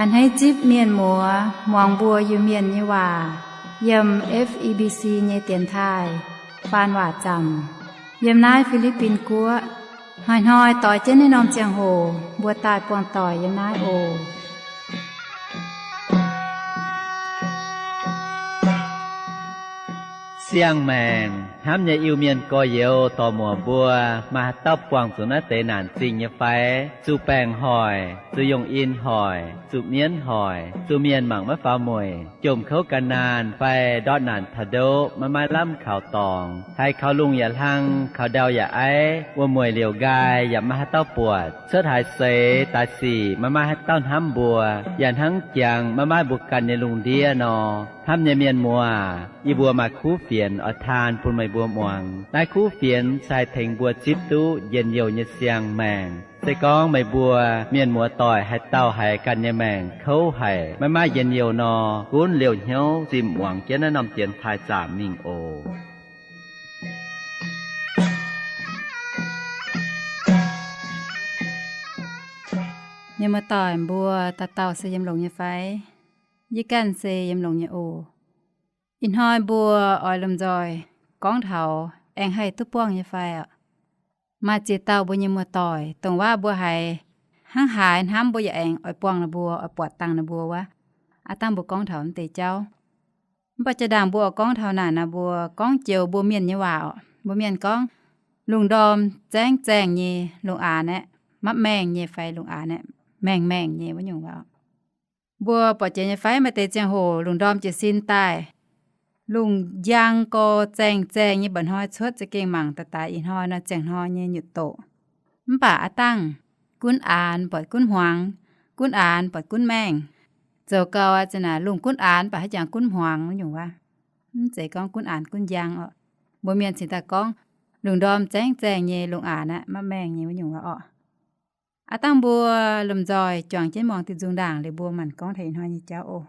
A'hneiv zipv mienh muoz muangx mbuo Iu-Mienh nyei waac yiem F E B C nyei dienx taaih faan waac zaamc yiem naaiv Fi^li^bin Guoqv. Hnoi-hnoi doix jienv naaiv norm ziangh hoc mbuo daaih buangh doic yiem naaiv oc. Siang-maengc hnamv nyei Iu-Mienh gorx-youz dorc-muoc mbuo, maaih haaix dauh buangh zuqc naaiv deix naanc zingh nyei fai? Zuqc baengc hoic, zuqc yungh in hoic, zuqc mienv hoic, zuqc mienh mangc maiv faaux mueic, jomc kouv gan naanh fai ndortv naanc taux ndoqv maiv maaih lamh kaux dorngx, haiz kaux lungh yaac hlang, kaux ndau yaac aiv, wuom-mueic liouc nqaai yaac maiv maaih haaix dauh buatc, cuotv haaix seix daaih sic maiv maaih haaix dauh hnamv mbuo, yaac hnangv jangx maiv maaih mbuo ganh nyei lungh ndiev nor. Hnamv nyei mienh muoz, yie mbuo maaih kuv fienx oix taan bun meih mbuo muangx. Naaiv kuv fienx se haih tengx mbuo zipv duqv njien-youh nyei siang-maengc. Se gorngv meih mbuo mienh muoz doic haaix dauh haiz ganh nyei maengc kouv haic, maiv maaih njien-youh nor, gunv liouh hnyouv zimh muangx jienv naaiv norm dienx taaih zaamc mingh oc. Mienh muoz doic mbuo, dauh dauh se yiem longx nyei fai? Yie ganh se yiem longx nyei oc. Ih hnoi mbuo oix lomh nzoih gorngv taux aengx haih duqv buangh nyei fai oc. Maaih ziex dauh mbuo nyei muoz-doic, dongh waac mbuo haiz hnangv haaix hnamv mbuo yaac aengx oix buangh ninh mbuo, oix buatc dangh ninh mbuo wuov. Aav dangh mbuo gorngv taux mv deix jauv. Mv baac jaa-ndaangc mbuo oix gorngv taux naaic nor, mbuo gorngv joux mbuo mienh nyei waac oc. Mbuo mienh gorngv, lungh ndorm zaengv zaengh nyei, lungh aanx aeqv, mapv maengh nyei fai lungh aanx aeqv, maengh maengh nyei wuov nyungc waac. Mbuo buatc jiex nyei fai, maaih deix ziangh hoc lungh ndorm jiez sin daaih, lungh njang gorx zaengh zaengh nyei mba'hnoi cuotv za'gengh mangc daaih daaih ih hnoi nor ziangh hnoi nyei nyutc doqc. Mv baac aav dangh gunv aanx buatc gunv hmuangx, gunv aanx buatc gunv maengh. Zoux gau aqv, zinh naaic lungh gunv aanx baac haaix jangx gunv hmuangx wuov nyungc waac. Mv zeiz gorngv gunv aanx gunv njang oc. Mbuo mienh cingx daaih gorngv, lungh ndorm zaengv zaengh nyei, lungh aanx aeqv, mapv maengh nyei wuov nyungc waac oc. Aav dangh mbuo lomh nzoih juangc jienv muangx diuh nzung ndaangc liuz mbuo maanc gorngv taux ih hnoi nyei jauv oc.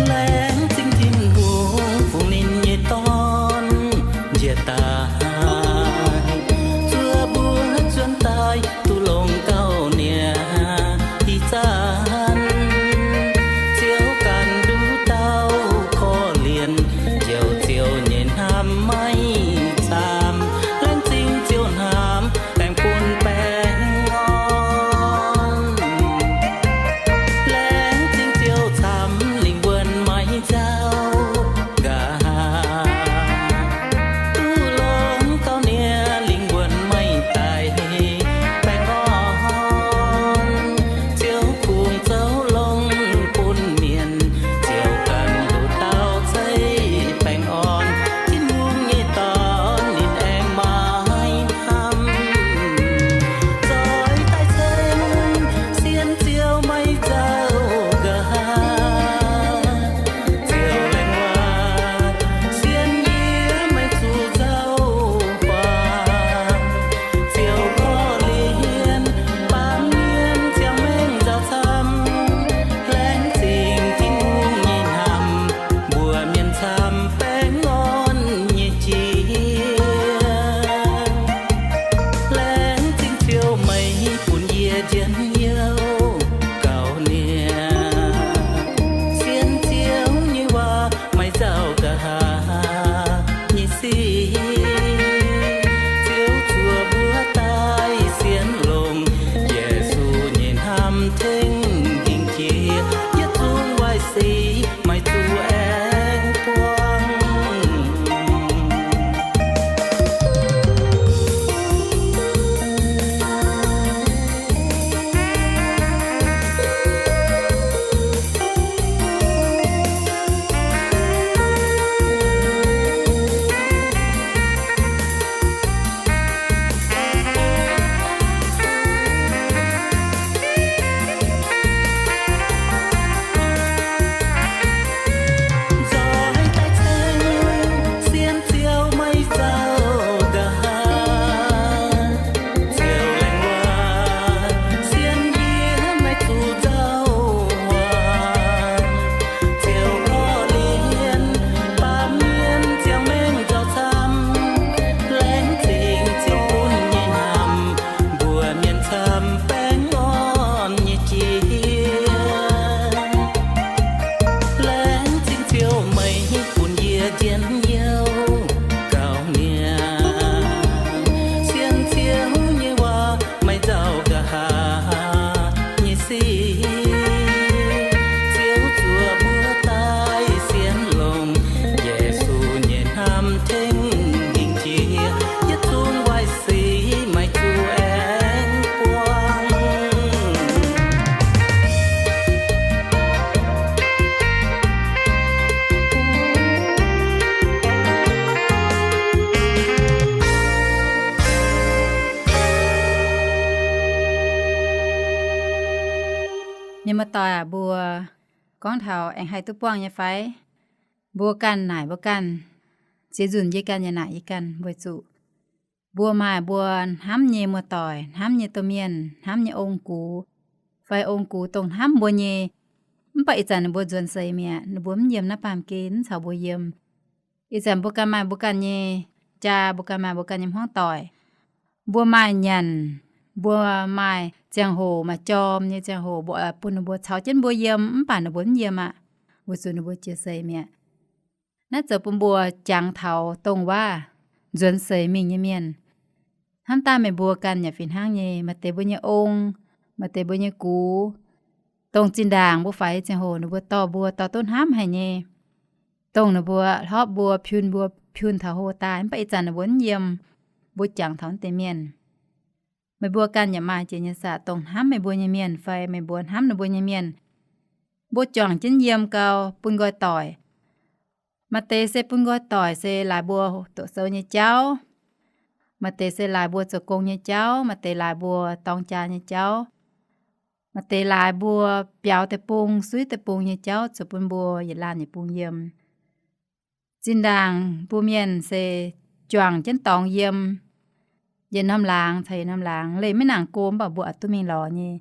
Laengz zingh Tin-Hungh fungx ninh nyei Dorn njiec daaih, zuov mbuo zuonx daaih duqv longx gauh niaa ih zanc. Ziouv Doic aac, mbuo gorngv taux aengx haih duqv buangh nyei fai? Mbuo ganh naaic mbuo ganh, ziex nzunc yie ganh yaac naaic yie ganh, weic zuqc mbuo maaih mbuo hnamv nyei muoz-doic, hnamv nyei domh mienh, hnamv nyei ong-gux, fai ong-gux dongh hnamv mbuo nyei. Mv baac ih zanc ninh mbuo nzuonx seix mi'aqv, ninh mbuo mv yiem naaiv baamh gen, mv caux mbuo yiem. Ih zanc mbuo ganh maaih mbuo ganh nyei jaa, mbuo ganh maaih mbuo ganh nyei hmuangv doic. Mbuo maaih nyanc, mbuo maaih ziangh hoc maaih jorm nyei ziangh hoc, mbuo oix bun ninh mbuo caux jienv mbuo yiem, mv baac ninh mbuo mv yiem aqv, weic zuqc ninh mbuo jiex seix mi'aqv. Naaiv zoux bun mbuo jangx taux dongh waac nzuonx seix mingh nyei mienh. Hnamv daaih meih mbuo ganh yaac fih hnangv nyei, maaih deix mbuo nyei ong, maaih deix mbuo nyei gux, dongh zinh ndaangc mbuo faix ziangh hoc ninh mbuo dorh mbuo dorh duqv hnamv haic nyei, dongh ninh mbuo hlorpv mbuo, piun mbuo, piun taux hlo daaih, mv baac ih zanc ninh mbuo mv yiem. Mbuo jangx taux naaiv deix mienh. Meih mbuo ganh yaac maaih jiex nyei saah, dongh hnamv meih mbuo nyei mienh fai meih mbuo hnamv ninh mbuo nyei mienh, mbuo juangc jienv yiem gau bun nqoi doic. Maaih deix se bun nqoi doic se laaix mbuo doqc sou nyei jauv. Maaih deix se laaix mbuo zoux gong nyei jauv, maaih deix laaix mbuo dorng jaa nyei jauv. Maaih deix laaix mbuo biaux deic-bung, suiv deic-bung nyei jauv zoux bun mbuo yietc laanh yietc bung yiem. Zinh ndaangc mbuo mienh se juangc jienv dorngx yiem, yietc norm laangz caux yietc norm laangz, leih maiv nangc go mv baac mbuo oix duqv mingh lorz nyei.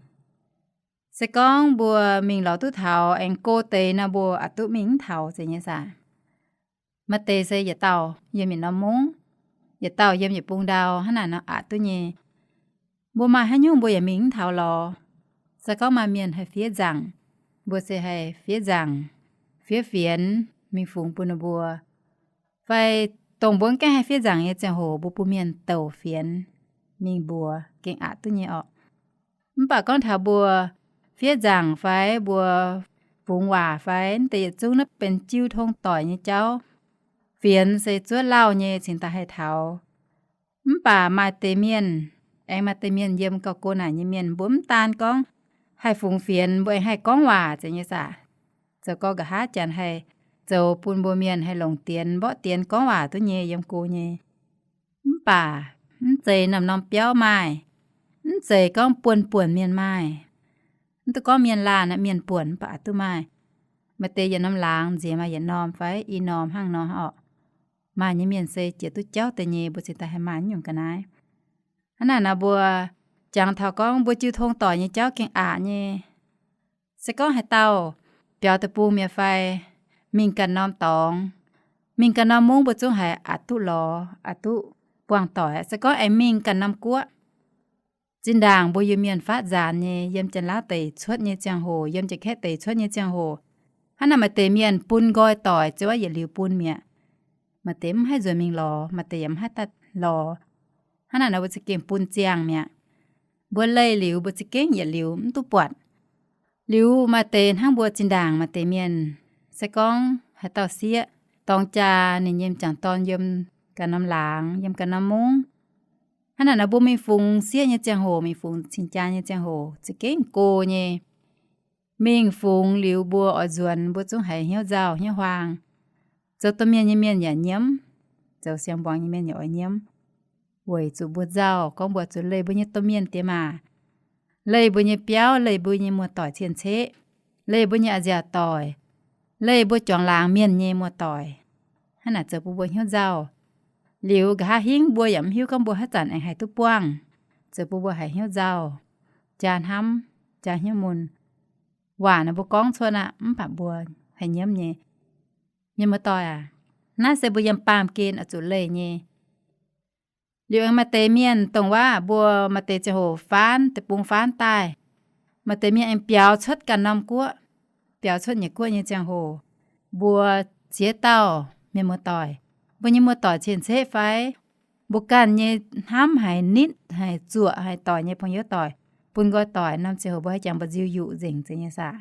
Se gorngv mbuo mingh lorz duqv taux aengx go deix nor, mbuo oix duqv mingh mv taux zeiz nyei saah. Maaih deix se yietc dauh yiem yietc norm mungv, yietc dauh yiem yietc bung ndau, hnangv naaic nor aqc duqv nyei. Mbuo maaih haaix nyungc mbuo yaac mingh mv taux lorz. Se gorngv maaih mienh haih fiev nzaangc, mbuo se haih fiev nzaangc, fiev fienx mingh fungx bun ninh mbuo. Fai dongh mbuo mv gaengh haih fiev nzaangc nyei ziangh hoc, mbuo bun mienh douc fienx mingh mbuox gengh aqc duqv nyei orqc. Mv baac gorngv taux mbuo fiev nzaangc fai mbuo fungx waac fai mv deix yietc zungv naaiv benx jiu tong doic nyei jauv. Fienx se zuov lauh nyei cingx daaih haih taux. Mv baac maaih deix mienh, aengx maaih deix mienh yiem gauh go naaic nyei mienh, mbuo mv daan gorngv haih fungx fienx, mbuo aengx haih gorngv waac zeiz nyei saah. Zoux gau nqa'haav janx haih zoux bun mbuo mienh haih longc dienx mborqv dienx gorngv waac duqv nyei yiem go nyei. Mv baac mv zeiz norm-norm biauv maaih, mv zeiz gorngv buonv-buonc mienh maaih. Mv duqv gorngv mienh laanh aqv, mienh buonc mv baac aqc duqv maaih. Maaih deix yietc norm laangz nziex maaih yietc norm fai i norm hnangv nor orqc. Maaih nyei mienh se jiex duqv jauv deix nyei, mbuo cingx daaih haih maaih nyungc ga'naaiv. Hnangv naaic nor mbuo jangx taux gorngv mbuo jiu tong doic nyei jauv gengh aqc nyei. Se gorngv haaix dauh biaux deic-bung mi'aqv fai mingh ganh norm dorngx, mingh ganh norm mungv mbuo zungv haiz aqc duqv lorz, aqc duqv buangh doic. Se gorngv aengx mingh ganh norm guoqv, zinh ndaangc mbuo Iu-Mienh faatv nzaanx nyei, yiem Janx-Laauv deic cuotv nyei ziangh hoc, yiem Janx-Kaeqv deic cuotv nyei ziangh hoc, hnangv naaic maaih deix mienh bun nqoi doic ziouc yietc liuz bun mi'aqv. Maaih deix mv haih nzuonx mingh lorz, maaih deix yaac mv haih daaih lorz. Hnangv naaic nor mbuo za'gengh bun ziangh mi'aqv. Mbuo leih liuz mbuo za'gengh yietc liuz mv duqv buatc. Liuz maaih deix hnangv mbuo zinh ndaangc maaih deix mienh, se gorngv haaix dauh sieqv dorng jaa, ninh nyei m'jangc dorn yiem ganh norm laangz, yiem ganh norm mungv. Hnangv naaic nor mbuo mingh fungx sieqv nyei ziangh hoc, mingh fungx cing-jaa nyei ziangh hoc za'gengh go nyei. Mingh fungx liuz mbuo oix nzuonx mbuo zungv haiz hnyouv nzauh hnyouv huaang. Zoux domh mienh nyei mienh yaac nyiemv, zoux siang-mbuangz nyei mienh yaac oix nyiemv. Weic zuqc mbuo nzauh gorngv mbuo zuqc leih mbuo nyei domh mienh diex maac, leih mbuo nyei biauv, leih mbuo nyei muoz-doic cien-ceqv, leih mbuo nyei a'nziaauc doic, leih mbuo juangc laangz mienh nyei muoz-doic. Hnangv naaic zoux bun mbuo hnyouv nzauh. Liuz nqa'haav hingv mbuo yaac mv hiuv gorngv mbuo haaix zanc aengx haih duqv buangh, zoux bun mbuo haiz hnyouv nzauh, jaa hnamv, jaa hnyouv mun. Waac naaic mbuo gorngv cuotv aqv, mv baac mbuo haih nyiemv nyei. Mienh muoz-doic aac, naaiv se mbuo yiem baamh gen oix zuqc leih nyei. Liuz aengx maaih deix mienh dongh waac mbuo maaih deix ziangh hoc faanv, deic-bung faanv daaih, maaih deix mienh aengx biaux cuotv ganh norm guoqv, biaux cuotv nyei guoqv nyei ziangh hoc, mbuo ziex dauh mienh muoz-doic, mbuo nyei muoz-doic cien-ceqv fai mbuo ganh nyei hnamv haic, nitv haic, zuoqc haic doic nyei pong-youz doic, bun nqoi doic norm ziangh hoc mbuo haih jangx mbu'nziu yuqc nzengc zeiz nyei saah.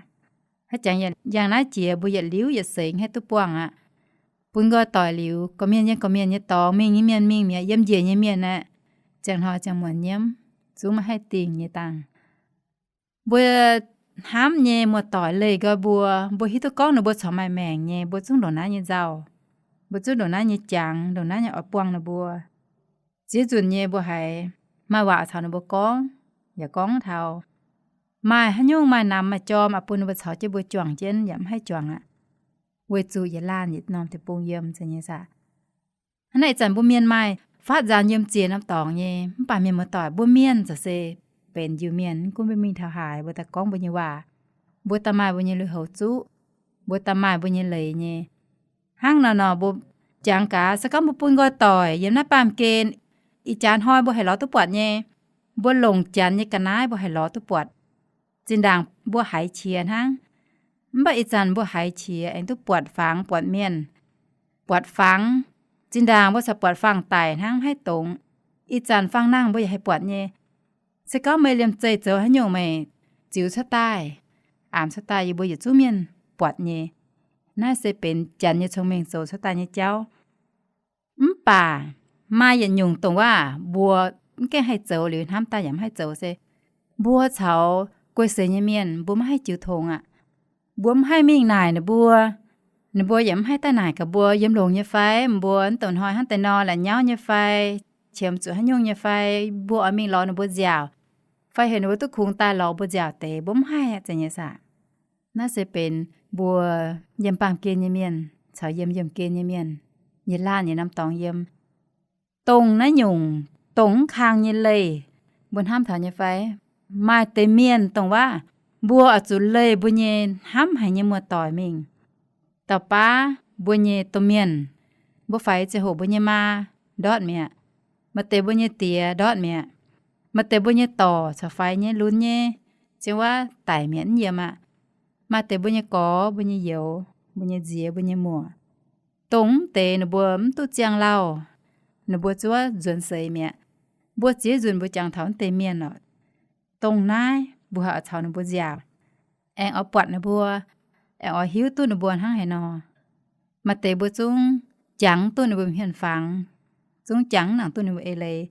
Haaix jangx yangh naaiv jiex mbuo yietc liuz yietc seix haih duqv buangh aqv. Bun nqoi doic liuz, gorqv-mienh yiem gorqv-mienh nyei dorngx, mingh nyei mienh mingh mi'aqv, yiem njiec nyei mienh aeqv, ziangh hnoi ziangh muonz nyiemv, zungv maiv haih dingh nyei dangh. Mbuo hnamv nyei muoz-doic leih nqoi mbuo, mbuo hiuv duqv gorngv ninh mbuo corc maaih maengc nyei, mbuo zungv ndongc naaiv nyei nzauh, mbuo zungv ndongc naaiv nyei jangx, ndongc naaiv nyei oix buangh ninh mbuo. Ziex nzunc nyei mbuo haiz maaih waac caux ninh mbuo gorngv, yaac gorngv taux. Maaih haaix nyungc maaih namx maaih jorm aqv, bun ninh mbuo caux jienv mbuo juangc jienv yaac mv haih juangc aqv. Weic zuqc yietc laanh yietc norm deic-bung yiem, zeiz nyei saah? Hnangv naaiv ih zanc mbuo mienh maaih faatv nzaanx yiem ziex norm dorngx nyei, mv baac mienh muoz-doic, mbuo mienh za'gengh se benx Iu-Mienh, mv gunv mbuo mingh taux haaix, mbuo daaih gorngv mbuo nyei waac, mbuo daaih maaih mbuo nyei lui-houx zuqv, mbuo daaih maaih mbuo nyei leiz nyei. Hnangv nor nor mbuo jangx gaax, se gorngv mbuo bun nqoi doic yiem naaiv baamh gen, ih jaax hnoi mbuo haih lorz duqv buatc nyei. Mbuo longc Janx nyei ga'naaiv mbuo haih lorz duqv buatc. Zinh ndaangc mbuo haiz qiex hnangv, mv baac ih zanc mbuo haiz qiex aengx duqv buatc fangx buatc mienh. Buatc fangx, zinh ndaangc mbuo corc buatc fangx daic hnangv, mv haih dongz. Ih zanc fangx nangh mbuo yaac haih buatc nyei. Se gorngv meih liemh zeih zoux haaix nyungc meih ziux cuotv daaih, aamx cuotv daaih yie mbuo yietc zungv mienh buatc nyei. Naaiv se benx Janx nyei cong-mengh zoux cuotv daaih nyei jauv. Mv baac maaih yietc nyungc dongh waac mbuo mv gaengh haih zoux liuz hnamv daaih yaac mv haih zoux se, mbuo caux guei seix nyei mienh mbuo maiv haih jiu tongx aqv. Mbuo mv haih mingh naaic ninh mbuo, ninh mbuo yaac mv haih daaih naaic gaax mbuo yiem longx nyei fai, mbuo mv douc hnoi hnangv deix nor la'nyauv nyei fai, qiemx zuqc haaix nyungc nyei fai, mbuo oix mingh lorz ninh mbuo nziaauc, fai heuc ninh mbuo duqv kungx daaih lorz mbuo nziaauc deix, mbuo mv haih aqv, zeiz nyei saah? Naaiv se benx mbuo yiem baamh gen nyei mienh caux yiem yiemh gen nyei mienh, yietc laanh yietc norm dorngx yiem. Dongh naaiv nyungc, dongh mv kang nyei leih, mbuo hnamv taux nyei fai? Maaih deix mienh dongh waac mbuo oix zuqc leih mbuo nyei hnamv haic nyei muoz-doic mingh. Dauh baav mbuo nyei domh mienh, mbuo faix ziangh hoc mbuo nyei maa ndortv mi'aqv. Maaih deix mbuo nyei diex ndortv mi'aqv. Maaih deix mbuo nyei dorc caux faix nyei lunx nyei, ziouc waac daic mi'aqv, mv yiem aqv. Maaih deix mbuo nyei gorx, mbuo nyei youz, mbuo nyei nziex, mbuo nyei muoc, dongh mv deix ninh mbuo mv duqv ziangh lauh, ninh mbuo zuov nzuonx seix mi'aqv. Mbuo ziex nzunc mbuo jangx taux mv deix mienh oc. Dongh naaiv mbuo haih oix caux ninh mbuo nziaauc, aengx oix buatc ninh mbuo, aengx oix hiuv duqv ninh mbuo hnangv haaix nor. Maaih deix mbuo zungv jangx duqv ninh mbuo hmien-fangx, zungv jangx nangc duqv ninh mbuo eix leiz.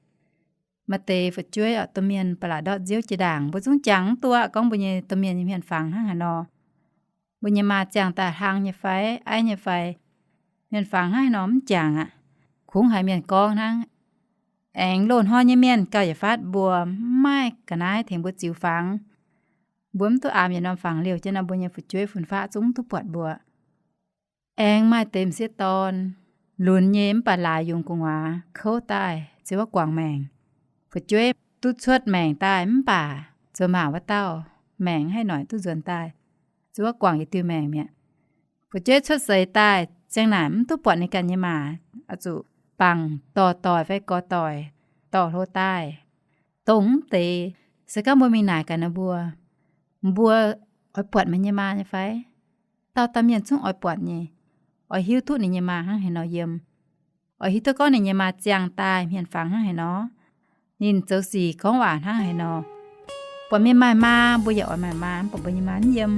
Maaih deix fu'jueiv oc, domh mienh ba'laqc ndortv nziouv jiex ndaangc, mbuo zungv jangx duqv aqv, gorngv mbuo nyei domh mienh nyei hmien-fangx hnangv haaix nor. Mbuo nyei maa ziangh daaih hlang nyei fai, aiv nyei fai, hmien-fangx hnangv haaix nor mv jangx aqv. Kungx haiz mienh gorngv hnangv. Aengx loz-hnoi nyei mienh gauh yietc faatv mbuo mv maaih ga'naaiv tengx mbuo ziux fangx. Mbuo mv duqv aamx yietc norm fangx liouh jienv nor, mbuo nyei fu'jueiv fun-faqv zungv mv duqv buatc mbuo. Aengx maaih deix m'sieqv dorn, lunx nyei mv baac laaix yungz gu'nguaaz kouv daaih, ziouc waac guangc maengc. Fu'jueiv duqv cuotv maengc daaih mv baac zoux maac wuov dauh maengc haih noic duqv nzuonx daaih, ziouc waac guangc yietc diuh maengc mi'aqv. Fu'jueiv cuotv seix daaih ziang naaic mv duqv buatc ninh ganh nyei maa, oix zuqc bangc dorh doic fai gorx doic dorh hlo daaih. Dongh mv deix, se gorngv mbuo mingh naaic gaax ninh mbuo, mbuo oix buatc meih nyei maa nyei fai? Dauh dauh mienh zungv oix buatc nyei, oix hiuv duqv ninh nyei maa hnangv haaix nor yiem, oix hiuv duqv gorngv ninh nyei maa ziangh daaih hmien-fangx hnangv haaix nor, ninh zoux sic gorngv waac hnangv haaix nor. Buatc mienh maaih maa, mbuo yaac oix maaih maa, mv baac mbuo nyei maa mv yiem.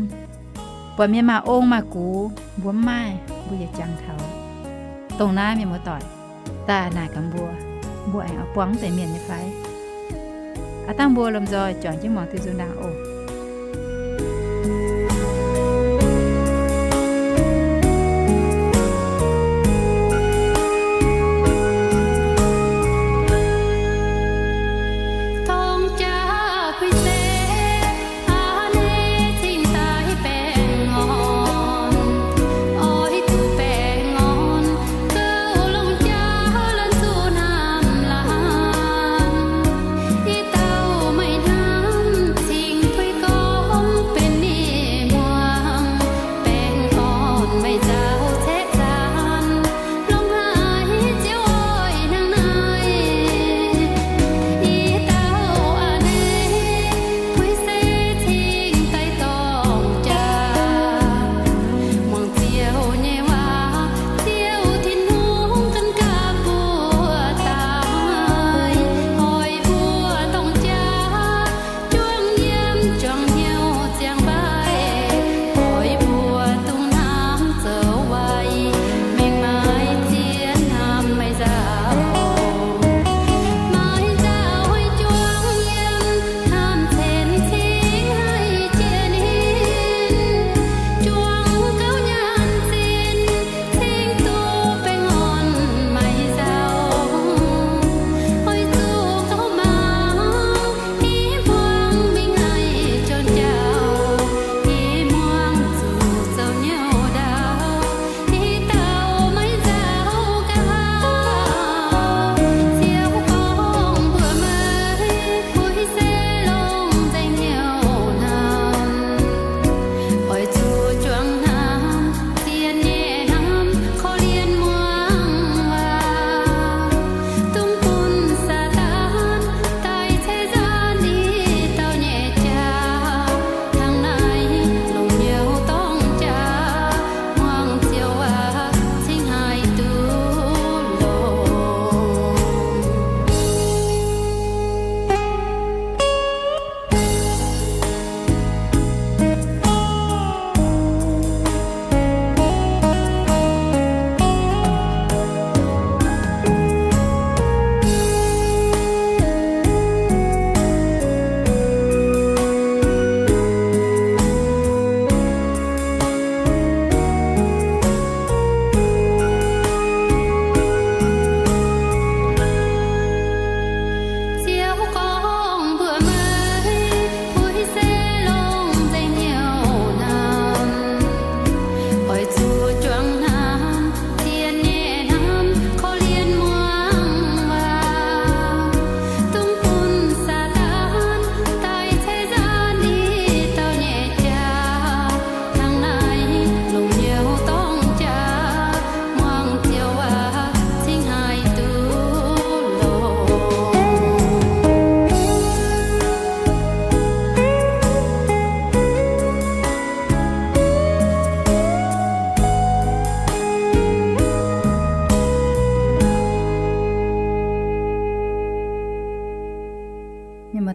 Buatc mienh maaih ong maaih gux, mbuo mv maaih, mbuo yaac jangx taux. Dongh naaiv mienh muoz-doic, daaih naaic gaax mbuo, mbuo aengx oix buangh mv deix mienh nyei fai? Aav dangh mbuo lomh nzoih juangc jienv muangx diuh nzung ndaangc oc.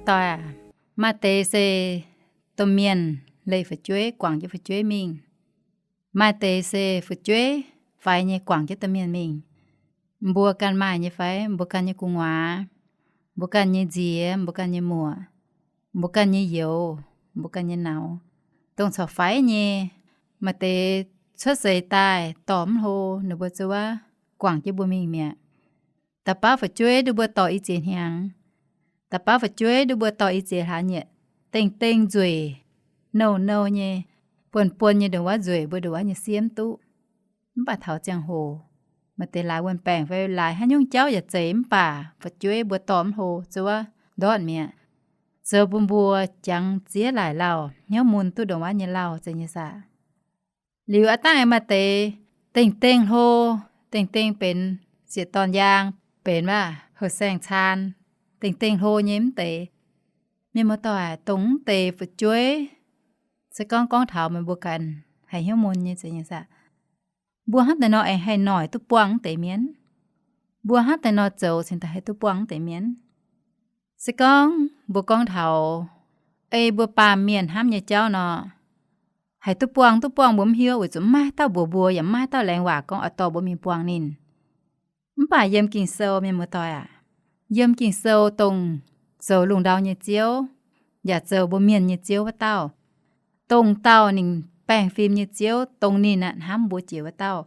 doic aac, maaih deix se domh mienh leih fu'jueiv, guangc jienv fu'jueiv mingh. Maaih deix se fu'jueiv faix nyei guangc jienv domh mienh mingh. Mbuo ganh maaih nyei fai? Mbuo ganh nyei gu'nguaaz, mbuo ganh nyei nziex, mbuo ganh nyei muoc, mbuo ganh nyei youz, mbuo ganh nyei nauz, dongh corc faix nyei. Maaih deix cuotv seix daaih dorh mv hlo, ninh mbuo zuov guangc jienv mbuo mingh mi'aqv. Da'baav fu'jueiv nduov mbuo dorh i ziex hnyangx. Da'baav fu'jueiv nduov mbuo dorh i ziex hlaax nyieqc, dengh dengh nzueic, nouh nouh nyei, buonv buonv nyei ndongc wuov nzueic mbuo ndongc wuov nyei siev mv duqv. Mv baac taux ziangh hoc, maaih deix laaix wuonh baengc fai laaix haaix nyungc jauv yaac zeiz, mv baac fu'jueiv mbuo dorh mv hlo, zuov ndortv mi'aqv. Zoux bun mbuo jangx ziex laaic lauh, hnyouv mun duqv ndongc wuov nyei lauh zeiz nyei saah. Liuz aav dangh aengx maaih deix dengh dengh hlo, dengh dengh benx sieqv dorn yaang, benx waac houh saeng caan, dengh dengh hlo nyei mv deix. Mienh muoz-doic, dongh mv deix fu'jueiv, se gorngv gorngv taux meih mbuo ganh haih hnyouv mun nyei zeiz nyei saah. Mbuo hnangv deix nor aengx haih noic duqv buangh mv deix mienh? Mbuo hnangv deix nor zoux cingx daaih haih duqv buangh mv deix mienh? Se gorngv mbuo gorngv taux ei mbuo baamh mienh hnamv nyei jauv nor, haih duqv buangh duqv buangh mbuo mv hiuv, weic zuqc mv maaih haaix dauh mbuox mbuo, yaac mv maaih haaix dauh laengz waac gorngv oix dorh mbuo mingh buangh ninh. Mv baac yiem Ging-Sou, mienh muoz-doic aac, yiem Ging-Sou dongh zoux lungh ndau nyei Ziouv, yaac zoux mbuo mienh nyei Ziouv wuov dauh, dongh dauh ninh baengh fim nyei Ziouv, dongh ninh aqv hnamv mbuo jiex wuov dauh.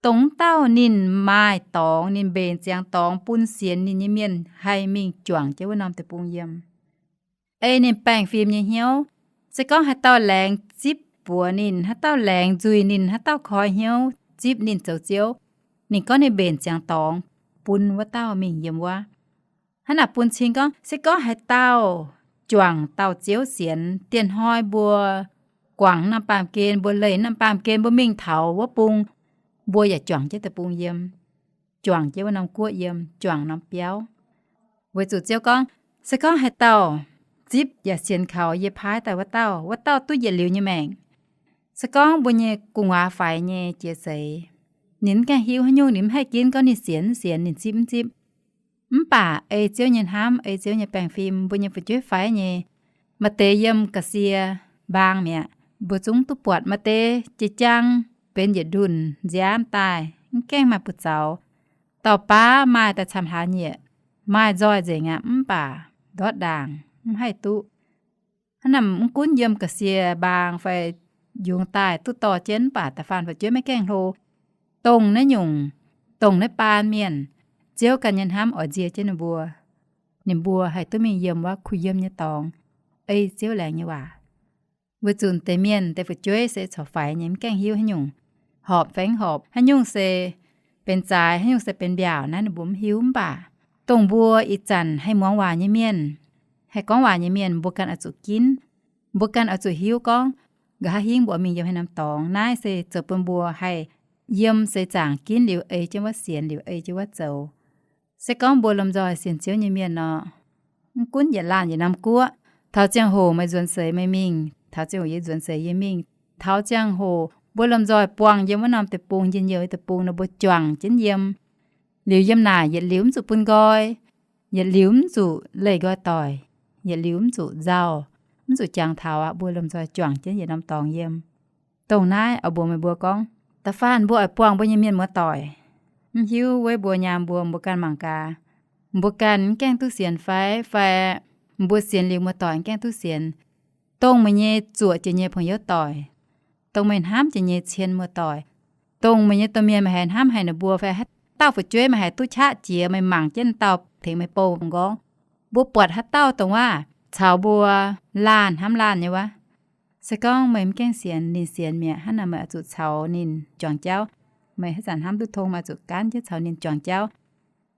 Dongh wuov dauh ninh maaih dorngx, ninh mbenc ziangx dorngx bun sienx ninh nyei mienh haih mingh juangc jienv wuov norm deic-bung yiem. Ei ninh baengh fim nyei hnyouv, se gorngv haaix dauh laengz zipv buoz ninh, haaix dauh laengz nzuih ninh, haaix dauh koi hnyouv zipv ninh zoux ziouv, ninh gorngv ninh mbenc ziangx dorngx bun wuov dauh mingh yiem wuov. Hnangv naaic bun cing gorngv, se gorngv haaix dauh juangc dauh ziouv sienx, dieh hnoi mbuo guangc norm baamh gen, mbuo leih norm baamh gen, mbuo mingh taux wuov bung, mbuo yaac juangc jienv deic-bung yiem, juangc jienv wuov norm guoqv yiem, juangc norm biauv. Weic zuqc Ziouv gorngv, se gorngv haaix dauh zipv yaac sienx kaux yie paaiv daaih wuov dauh, wuov dauh duqv yietc liuz nyei maengc. Se gorngv mbuo nyei gu'nguaaz faix nyei jiex seix, ninh mv gaengh hiuv haaix nyungc, ninh mv haih ginv gorngv ninh sienx mv sienx, ninh zipv mv zipv. Mv baac ei Ziouv nyei hnamv, ei Ziouv nyei baengh fim, mbuo nyei fu'jueiv faix nyei, maaih deix yiem ga'sie mbaang mi'aqv, mbuo zungv duqv buatc. Maaih deix jiex jaang benx yietc ndunh nziaamv daaih, mv gaengh maaih buoz-zaux. Dauh baav maaih daaih camv hlaax nyieqc, maaih nzoih nzengc aqv, mv baac ndortv ndaangc, mv haih duqv. Hnangv naaic mv gunv yiem ga'sie mbaang fai yungz daaih duqv dorh jienv, mv baac da'faanh fu'jueiv maiv gaengh hlo. Dongh naaiv nyungc, dongh naaiv baan mienh, Ziouv ganh nyei hnamv oix nzie jienv ninh mbuo. Ninh mbuo haih duqv mingh yiem wuov kuh yiem nyei dorngx, ei Ziouv laengz nyei waac. Weic zuqc deix mienh deix fu'jueiv se corc faix nyei, mv gaengh hiuv haaix nyungc, horpc fai mv horpc, haaix nyungc se benx zaaix, haaix nyungc se benx mbiaauc, naaiv ninh mbuo mv hiuv. Mv baac dongh mbuo ih zanc haih muangx waac nyei mienh, haih gorngv waac nyei mienh, mbuo ganh oix zuqc ginv. Mbuo ganh oix zuqc hiuv gorngv, nqa'haav hingv mbuo mingh yiem haaix norm dorngx, naaiv se zoux bun mbuo haih yiem seix zaangc ginv liuz ei jienv wuov sienx, liuz ei jienv wuov zoux. Se gorngv mbuo lomh nzoih sienx Ziouv nyei mienh nor, mv gunv yietc laanh yietc norm guoqv, taux ziangh hoc meih nzuonx seix meih mingh, taux ziangh hoc yie nzuonx seix yie mingh, taux ziangh hoc mbuo lomh nzoih buangh yiem wuov norm deic-bung, njien-youh nyei deic-bung nor, mbuo juangc jienv yiem. Liuz yiem naaic yietc liuz mv zuqc bun nqoi, yietc liuz mv zuqc leih nqoi doic, yietc liuz mv zuqc nzauh, mv zuqc jangx taux aqv. Mbuo lomh nzoih juangc jienv yietc norm dorngx yiem. Dongh naaiv oix mbuox meih mbuo gorngv, da'faanh mbuo oix buangh mbuo nyei mienh muoz-doic, mv hiuv weiv mbuo nyaam mbuo, mbuo ganh mangc gaax, mbuo ganh mv gaengh duqv sienx fai, fai mbuo sienx liuz muoz-doic mv gaengh duqv sienx. Dongh meih nyei zuoqc jiex nyei pong-youv doic, dongh meih hnamv jiex nyei cien muoz-doic, dongh meih nyei domh mienh meih haiz hnamv haic ninh mbuo, fai haaix dauh fu'jueiv meih haiz duqv qaqv jiex, meih mangc jienv dauh tengx meih bou m'nqorngv, mbuo buatc haaix dauh dongh wuov caux mbuo laanh hnamv laanh nyei wuov, se gorngv meih mv gaengh sienx, ninh sienx mi'aqv, hnangv naaic meih oix zuqc caux ninh juangc jauv. Meih haaix zanc hnamv duqv tong, meih oix zuqc gaanv jienv caux ninh juangc jauv.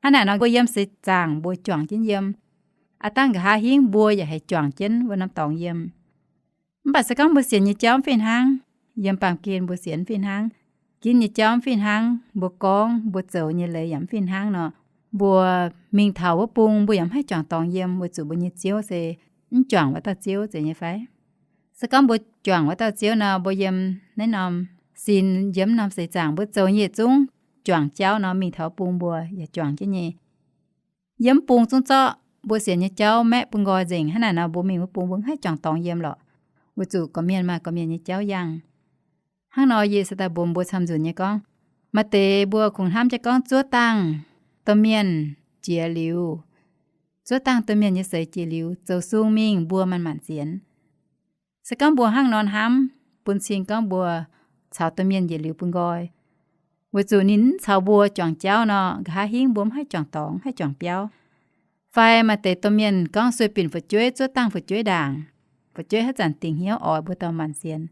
Hnangv naaic nor mbuo yiem seix zaangc mbuo juangc jienv yiem. Aa dangh nqa'haav hingv mbuo yaac haih juangc jienv wuov norm dorngx yiem. Mv baac se gorngv mbuo sienx nyei jauv mv fih hnangv, yiem baamh gen mbuo sienx mv fih hnangv, ginv nyei jauv mv fih hnangv, mbuo gorngv mbuo zoux nyei leiz yaac mv fih hnangv nor, mbuo mingh taux wuov bung mbuo yaac mv haih juangc dorngx yiem, weic zuqc mbuo nyei Ziouv se mv juangc wuov dauh Ziouv zeiz nyei fai? Se gorngv mbuo juangc wuov dauh Ziouv nor, mbuo yiem naaiv norm sin, yiem norm seix zaangc mbuo zoux nyei yietc zungv juangc jauv nor, mingh taux wuov bung mbuo yaac juangc jienv nyei. Yiem bung zungv zorqv mbuo sienx nyei jauv maeqv bun nqoi nzengc. Hnangv naaic nor mbuo mingh wuov bung mbuo mv haih juangc dorngx yiem lorqc, weic zuqc gorqv-mienh maaih gorqv-mienh nyei jauv yangh. Hnangv nor yie se daaih mbuox mbuo camv nzunc nyei gorngv, maaih deix mbuo kungx hnamv jienv gorngv zuov dangh domh mienh jiex liuz, zuov dangh domh mienh nyei seix jiex liuz zoux sung mingh mbuo manc-manc sienx. Se gorngv mbuo hnangv nor hnamv, bun cing gorngv mbuo caux domh mienh yietc liuz bun nqoi, weic zuqc ninh mv caux mbuo juangc jauv nor, nqa'haav hingv mbuo mv haih juangc dorngx, mv haih juangc biauv. Fai maaih deix domh mienh gorngv sueih binc fu'jueiv zuov dangh fu'jueiv ndaangc, fu'jueiv haaix zanc dingc hnyouv oix mbuo dorh manc sienx.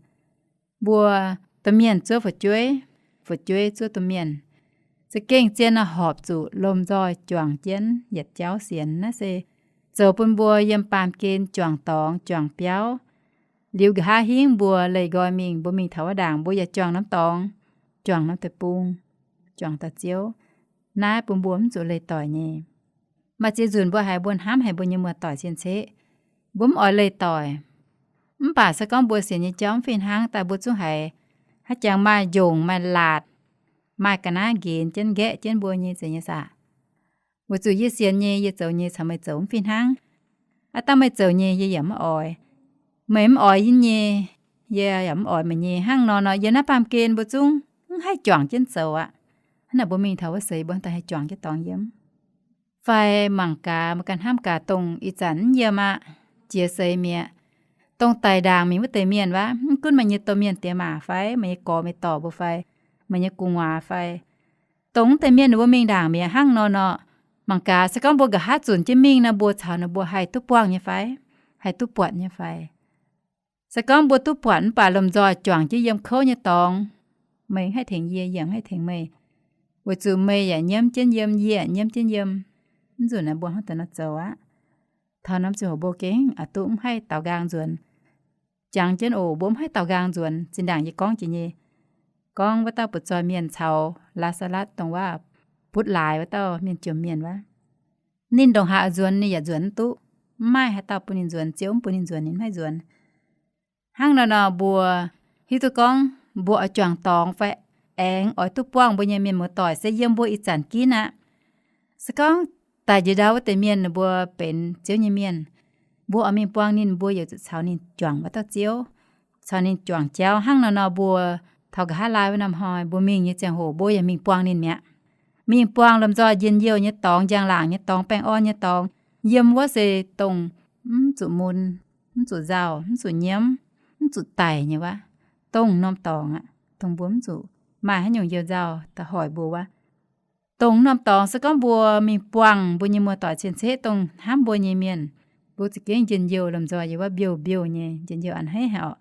Mbuo domh mienh zuov fu'jueiv, fu'jueiv zuov domh mienh, za'gengh zien horpc zuqc lomh nzoih juangc jienv yietc jauv sienx. Naaiv se zoux bun mbuo yiem baamh gen juangc dorngx juangc biauv. Liuz nqa'haav hingv mbuo leih nqoi mingh, mbuo mingh taux wuov ndaangc mbuo yaac juangc norm dorngx, juangc norm deic-bung, juangc dauh Ziouv. Naaiv bun mbuo mv zuqc leih doic nyei. Maaih ziex nzunc mbuo haiz mbuo hnamv haic mbuo nyei muoz-doic cien-ceqv, mbuo mv oix leih doic. Mv baac se gorngv mbuo sienx nyei jauv mv fih hnangv daaih mbuo zungv haiz haaix jangx maaih njongc maaih laatc, maaih ga'naaiv nqenx jienv nqaeqv jienv mbuo nyei zeiz nyei saah? Weic zuqc yie sienx nyei, yie zoux nyei caux meih zoux mv fih hnangv. Aav dangh meih zoux nyei yie yaac mv oix, meih mv oix yie nyei, yie yaac mv oix meih nyei. Hnangv nor nor yiem naaiv baamh gen mbuo zungv mv haih juangc jienv zoux aqv. Hnangv naaic mbuo mingh taux wuov seix mbuo daaih haih juangc jienv dorngx yiem. Fai mangc gaax meih ganh hnamv gaax dongh ih zanc mv yiem aqv, jiex seix mi'aqv, dongh daic ndaangc mingh wuov deix mienh wuov, mv gunv meih nyei domh mienh diex maac fai meih nyei gorx meih dorc mbuo fai meih nyei gu'nguaaz fai, dongh wuov deix mienh ninh mbuo mingh ndaangc mi'aqv. Hnangv nor nor, mangc gaax se gorngv mbuo nqa'haav zunc jienv mingh nor mbuo caux ninh mbuo haih duqv buangh nyei fai, haih duqv buatc nyei fai? Se gorngv mbuo duqv buatc mv baac lomh nzoih juangc jienv yiem kouv nyei dorngx, meih mv haih tengx yie, yie mv haih tengx meih, weic zuqc meih yaac nyiemv jienv yiem, yie yaac nyiemv jienv yiem. Mv nzunc naaiv mbuo hnangv deix nor zoux aqv. Taux norm ziangh hoc mbuo gengh a'duqv mv haih daaux nqaang nzuonx. Jangx jienv oc, mbuo mv haih daaux nqaang nzuonx. Zinh ndaangc yie gorngv jiex nyei, gorngv wuov dauh butv-zoih mienh caux Laa^saa^latv dongh wuov butv laaix wuov dauh mienh jomc mienh wuov, ninh ndongc haaix oix nzuonx ninh yaac nzuonx mv duqv. Mv maaih haaix dauh bun ninh nzuonx, Ziouv mv bun ninh nzuonx ninh mv haih nzuonx. Hnangv nor nor mbuo hiuv duqv gorngv mbuo oix juangc dorngx fai aengx oix duqv buangh mbuo nyei mienh muoz-doic se yiem mbuo ih zanc ginv aqv. Se gorngv daic njiec ndau wuov deix mienh ninh mbuo benx Ziouv nyei mienh, mbuo oix mingh buangh ninh, mbuo yaac zuqc caux ninh juangc wuov dauh Ziouv, caux ninh juangc jauv. Hnangv nor nor mbuo taux nqa'haav laai wuov norm hnoi mbuo mingh nyei ziangh hoc mbuo yaac mingh buangh ninh mi'aqv. Mingh buangh lomh nzoih njien-youh nyei dorngx, njang-laangc nyei dorngx, baengh orn nyei dorngx, yiem wuov se dongh mv zuqc mun, mv zuqc nzauh, mv zuqc nyiemv, mv zuqc daic nyei wuov, dongh norm dorngx aqv, dongh mbuo mv zuqc maaih haaix nyungc youh nzauh da'hoic mbuo wuov. Dongh norm dorngx se gorngv mbuo mingh buangh mbuo nyei muoz-doic cien-ceqv dongh hnamv mbuo nyei mienh, mbuo za'gengh njien-youh lomh nzoih yiem wuov mbiouh mbiouh nyei njien-youh a'hneiv haic oc.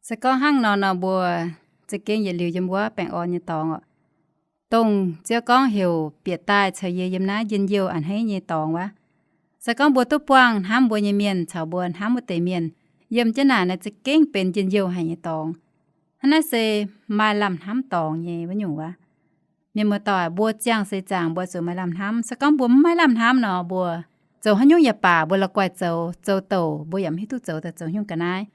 Se gorngv hnangv nor nor mbuo za'gengh yietc liuz yiem wuov baengh orn nyei dorngx oc. Dongh Ziouv gorngv heuc bieqc daaih caux yie yiem naaiv njien-youh a'hneiv nyei dorngx wuov. Se gorngv mbuo duqv buangh hnamv mbuo nyei mienh caux mbuo hnamv wuov deix mienh, yiem jienv naaic naaiv za'gengh benx njien-youh haic nyei dorngx. Hnangv naaiv se maaih lamh hnamv dorngx nyei wuov nyungc wuov. Mienh muoz-doic, mbuo ziangh seix zaangc mbuo zuqc maaih lamh hnamv. Se gorngv mbuo mv maaih lamh hnamv nor, mbuo zoux haaix nyungc yaac baac, mbuo la'guaih zoux, zoux douc mbuo yaac mv hiuv duqv zoux daaih zoux nyungc ga'naaiv.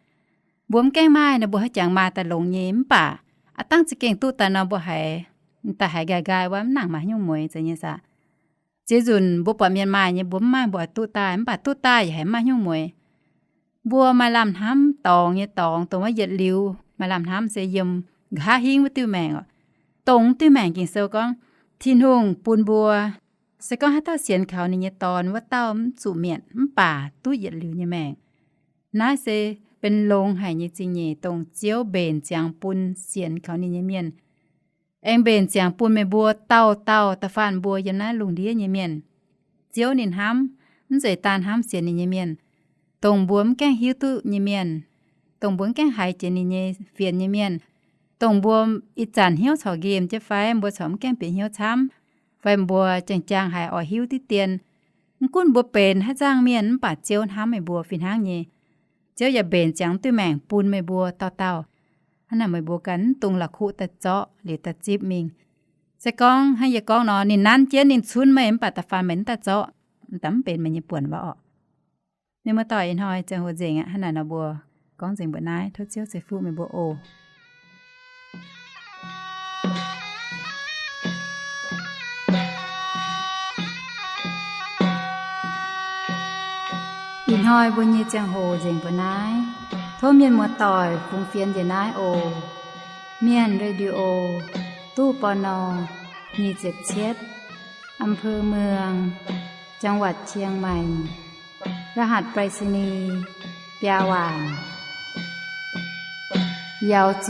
Mbuo mv gaengh maaih nor, mbuo haaix jangx maaih daaih longx nyei. Mv baac aav dangh za'gengh duqv daaih nor, mbuo haiz daaih haiz nqaai nqaai wuov, mv nangc maaih haaix nyungc mueiz zeiz nyei saah. Ziex nzunc mbuo buatc mienh maaih nyei, mbuo mv maaih, mbuo oix duqv daaih, mv baac duqv daaih yaac haiz mv maaih haaix nyungc mueiz. Mbuo maaih lamh hnamv dorngx nyei dorngx, dongh wuov yietc liuz maaih lamh hnamv se yiem nqa'haav hingv wuov diuh maengc oc. Dongh diuh maengc Ging-Sou gorngv, Tin-Hungh bun mbuo, se gorngv haaix dauh sienx kaux ninh nyei Dorn, wuov dauh mv zuqc mietc, mv baac duqv yietc liuz nyei maengc. Naaiv se benx longx haic nyei zingh nyeic, dongh Ziouv mbenc ziangx bun sienx kaux ninh nyei mienh. Aengx mbenc ziangx bun meih mbuo dauh dauh da'faanh mbuo yiem naaiv lungh ndiev nyei mienh. Ziouv ninh hnamv, mv zeiz daan hnamv sienx ninh nyei mienh, dongh mbuo mv gaengh hiuv duqv nyei mienh, dongh mbuo mv gaengh haiz jiex ninh nyei fienx nyei mienh, dongh mbuo ih zanc hnyouv corc nqemh jienv fai mbuo corc mv gaengh bieqc hnyouv camv, fai mbuo jang-jang haiz oix hiuv diqv dien. Mv gunv mbuo benx haaix nzangc mienh, mv baac Ziouv hnamv meih mbuo fih hnangv nyei. Ziouv yaac mbenc ziangx diuh maengc bun meih mbuo dauh dauh. Hnangv naaic meih mbuo ganh mv dungx la'kuqv daaih zorqv liuz daaih zipv mingh. Se gorngv hnangv yie gorngv nor, ninh nanv jienv ninh cunv meih, mv baac da'faanh meih mv daaih zorqv, da'faanh mv benx meih nyei buonc wuov orqc. Mienh muoz-doic, ih hnoi ziangh hoc nzengc aqv. Hnangv naaic nor mbuo gorngv nzengc mbuoqc naaiv. Tov Ziouv ceix fuqv meih mbuo oc. Ih hnoi mbuo nyei ziangh hoc nzengc mbuo naaiv. Tov mienh muoz-doic fungx fienx njiec naaiv oc. Mienh Radio, ตู้ ปณ. nyic ziepc cietv, อำเภอเมือง จังหวัดเชียงใหม่ รหัสไปรษณีย์ biaa waanc. 瑶族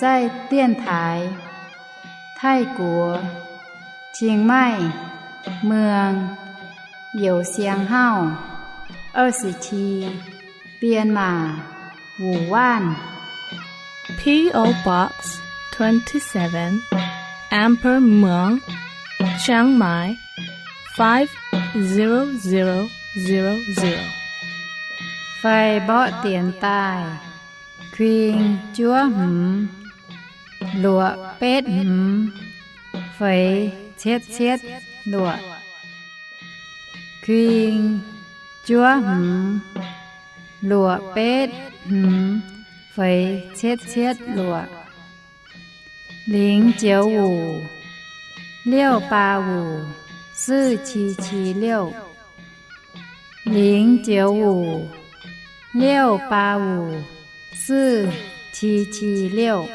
在电台 Taiv-Guoqv, Chiang Mai, เมือง Youh Siang Hauv, 二十七, Bienh Maac, Wuoqc Waanv. P O Box twenty-seven, อำเภอเมือง เชียงใหม่ five zero zero zero zero. Fai mborqv dienx daaih: kuing juov hmz luoqc betv hmz feix cietv cietv luoqc. Kuing juov hmz luoqc betv hmz feix cietv cietv luoqc. 零九五 六八五四七七六. 零九五 六八五四七七六.